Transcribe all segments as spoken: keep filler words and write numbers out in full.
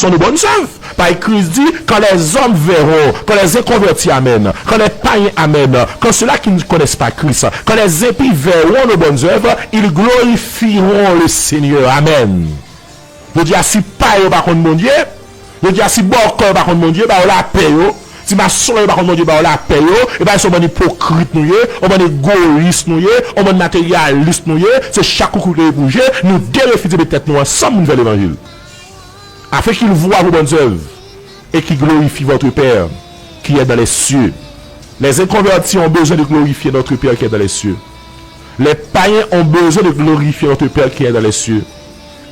sont nos bonnes œuvres. Par Christ dit, quand les hommes verront, quand les inconvertis, amen, quand les païens, amen, quand ceux-là qui ne connaissent pas Christ, quand les impies verront nos bonnes œuvres, ils glorifieront le Seigneur. Amen. Jodi a, si payen yo pa konn Bondye, jodi a, si bòkò yo pa konn Bondye, ba yo lapè yo. Si masonlòt yo pa konn Bondye, ba yo lapè yo. E pa se yon bann ipokrit nou ye, yon bann egoyis nou ye, yon bann materyalis nou ye. Se chak kout kout pou je, nou derefize met tèt nou ansanm pou n fè levanjil. Afin qu'il voie vos bonnes œuvres et qu'il glorifie votre Père qui est dans les cieux. Les inconvertis ont besoin de glorifier notre Père qui est dans les cieux. Les païens ont besoin de glorifier notre Père qui est dans les cieux.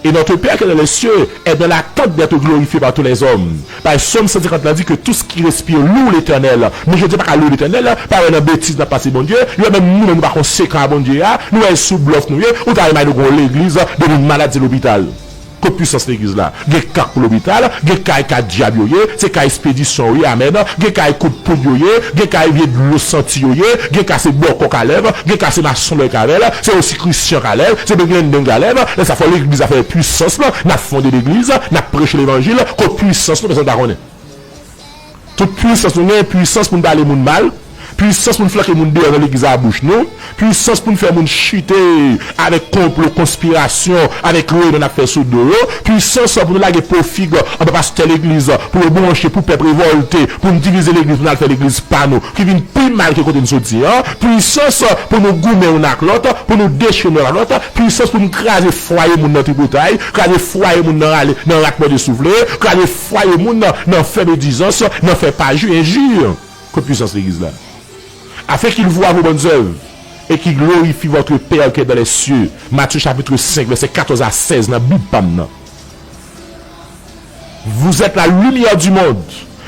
Et notre Père qui est dans les cieux est dans l'attente d'être glorifié par tous les hommes. Paj Sòm san senkant la di ke tout ce qui respire loue l'Éternel. Men Jodi a pa ka louwe Letènèl, pa wè nan betiz n ap pase Bondye, yo menm nou menm nou pa konsekan a Bondye a, nou wè sou blòf nou ye, ou ta remake nou gon legliz de moun malad se lopital. Kot pwisans legliz la? Gen kak pou lopital, gen kay ka dyab yo ye, se kay espedisyon yo ye, amèn. Gen kay kout poud yo ye, gen kay vye dlo santi yo ye, gen ka se bòkò ka lève, gen ka se masonlòt ka lève, se osi Christian ka lève, se Benglenden ka lève. Lè sa fò legliz la fè pwisans lan, n ap fonde legliz, n ap preche levanjil, kot pwisans nou, pèsonn pa konnen. Tout pwisans nou gen, pwisans pou n pale moun mal, pwisans pou n flanke moun deyò nan legliz a bouch nou, pwisans pou n fè moun chite avèk konplo, konspirasyon, avèk reyinyon n ap fè sou do yo, pwisans pou nou lage po fig anba pastè legliz pou yo branche, pou pèp revòlte, pou n divize legliz, pou n al fè legliz pa nou, ki vin pi mal ke kote n soti an, pwisans pou nou goumen youn ak lòt, pou nou dechire youn ak lòt, pwisans pou n kraze fwaye moun nan tripotay, kraze fwaye moun nan rale, nan rat mòde soufle, kraze fwaye moun nan, nan fè medizans, nan fè pajri, enji. Kot pwisans legliz la? Afin qu'il voie vos bonnes œuvres et qu'il glorifie votre Père qui est dans les cieux. Matthieu chapitre cinq, verset quatorze à seize, nan Bib pa m nan. Vous êtes la lumière du monde.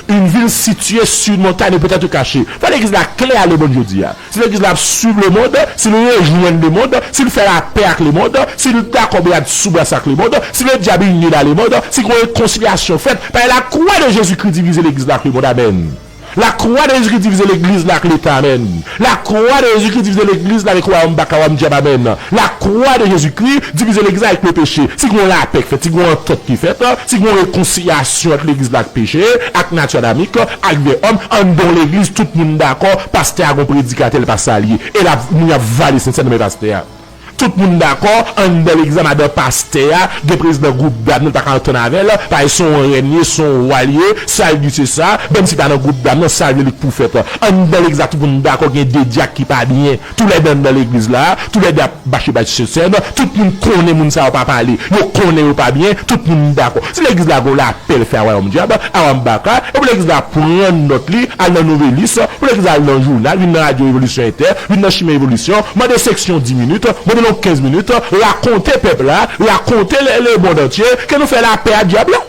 Une ville située sur une montagne ne peut être cachée. Fè legliz la klè a lemonn jodi a. Si legliz la ap swiv lemonn, si l rejwenn lemonn, si l fè lapè ak lemonn, si l dakò brad sou bras ak lemonn, si ledyab ini l a lemonn, si gon rekonsilyasyon fèt, paske lakrwa de Jezikri divize legliz la ak lemonn. Amèn. Lakrwa de Jezikri divize legliz la ak Leta. Amèn. Lakrwa de Jezikri divize legliz la avèk wayòm baka, wayòm dyab. Amèn. Lakrwa de Jezikri divize legliz la avèk lepeche. Si gon lapè k fèt, si gon antant ki fèt, si gon rekonsilyasyon ant legliz la ak peche, ak nati adamik, ak vyèj òm, anndan yon legliz, tout moun dakò, pastè a gon predikatè, l pa sa l ye. E l ap, moun y ap vale sentsèn nan men pastè a. Tout moun dakò, anndan legliz la, madan pastè a, gen prezidan gwoup dam nan, l pa ka antann avè l, paske se yon rèn ye, se yon wa l ye, sa l di se sa, menm si l pa nan gwoup dam nan, sa l vle li k pou fèt. Anndan legliz la, tout moun dakò, gen de dyak ki pa byen. Toulède anndan legliz la, toulède ap mache bay sentsèn, tout moun konnen moun sa yo pa pale, yo konnen yo pa byen, tout moun dakò. Si legliz la gon lapè l fè a wayòm dyab, a wayòm baka, e pou legliz la pran nòt li, al nan Nouvelis, pou legliz la al nan jounal, vin nan radyo Revolisyon Entè, vin nan Chimen Evolisyon, mande seksyon dis minit, mande long kenz minit, rakonte pèp la, rakonte le, le mond antye, ke nou fè lapè a dyab la.